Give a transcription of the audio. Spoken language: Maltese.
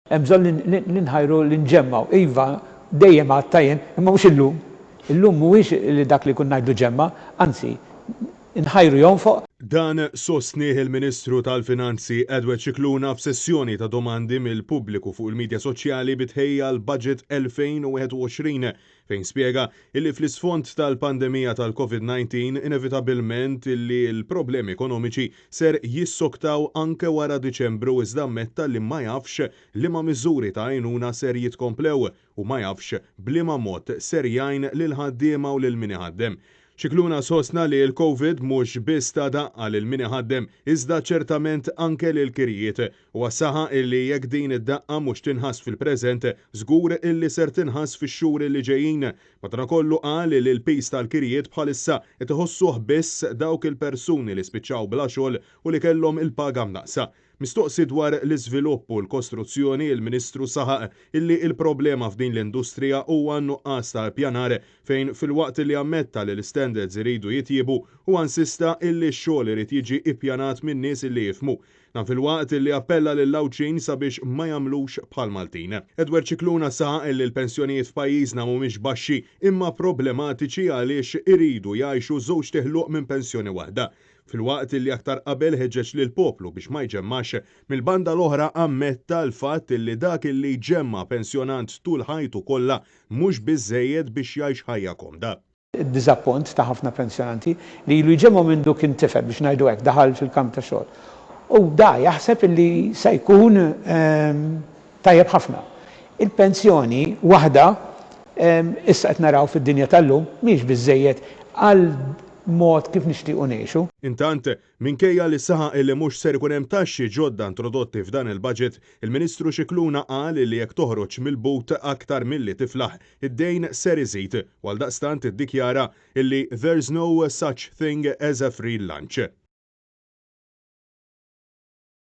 Hemm bżonn li nħajru li nġemmgħu. Iva, dejjem għadtha jien, imma mhux illum. Illum mhuwiex li dak li jkun ngħidlu ġemma', anzi, nħajru jonfoq. Dan sostnieh il-Ministru tal-Finanzi Edward Scicluna f'sessjoni ta' domandi mill-pubbliku fuq il-midja soċjali bi tħejjija għall-Budget 2021 fejn spjega illi fl-isfond tal-pandemija tal-Covid 19 inevitabilment illi l-problemi ekonomiċi ser jissoktaw anke wara Diċembru iżda ammetta li ma jafx liema miżuri ta' għajnuna ser jitkomplew u ma jafx b'liema mod ser jgħin lill-ħaddiema u lil min iħaddem. Scicluna sostna li l-Covid mhux biss ta daqqa lil min iħaddem iżda ċertament anke lill-kirjiet. Huwa saħaq illi jekk din id-daqqa mhux tinħass fil-preżent, żgur illi ser tinħass fix-xhur li ġejjin. Madankollu qal li l-piż tal-kirjiet bħalissa qed iħossuh biss dawk il-persuni li spiċċaw bla xogħol u li kellhom il-paga mnaqqsa. Mistoqsi dwar l-iżvilupp u l-kostruzzjoni, il-Ministru saħaq illi l-problema f'din l-industrija huwa n-nuqqas ta' ippjanar fejn filwaqt li ammetta li l-istandards iridu jitjiebu, huwa insista illi x-xogħol irid jiġi ippjanat minn nies illi jifhmu. Dan filwaqt illi appella lill-Għawdxin sabiex ma jagħmlux bħall-Maltin. Edward Scicluna saħaq illi l-pensjonijiet f'pajjiżna mhumiex baxxi imma problematiċi għaliex iridu jgħixu żewġt iħluq minn pensjoni waħda. Filwaqt li aktar qabel ħeġġeġ lill-poplu biex ma jġemmax, mill-banda l-oħra ammetta l-fatt li dak li jġemma' pensjonant tul ħajtu kollha mhux biżżejjed biex jgħix ħajja komda. Id-diżappunt ta' ħafna pensjonanti li ilu jġemmgħu mindu kien tifel, biex ngħidu hekk, daħal fil-kamp tax-xogħol. U da jaħseb li se jkun tajjeb ħafna. Il-pensjoni waħda issa qed naraw fid-dinja tal-lum mhijiex biżżejjed għal mod kif nixtiequ ngħixu. Intant, minkejja li saħaq illi mhux ser ikun hemm taxxi ġodda introdotti f'dan il-budget, il-Ministru Scicluna qal illi jekk toħroġ mill-but aktar milli tiflaħ, id-dejn ser iżid u għaldaqstant iddikjara illi there's no such thing as a free lunch.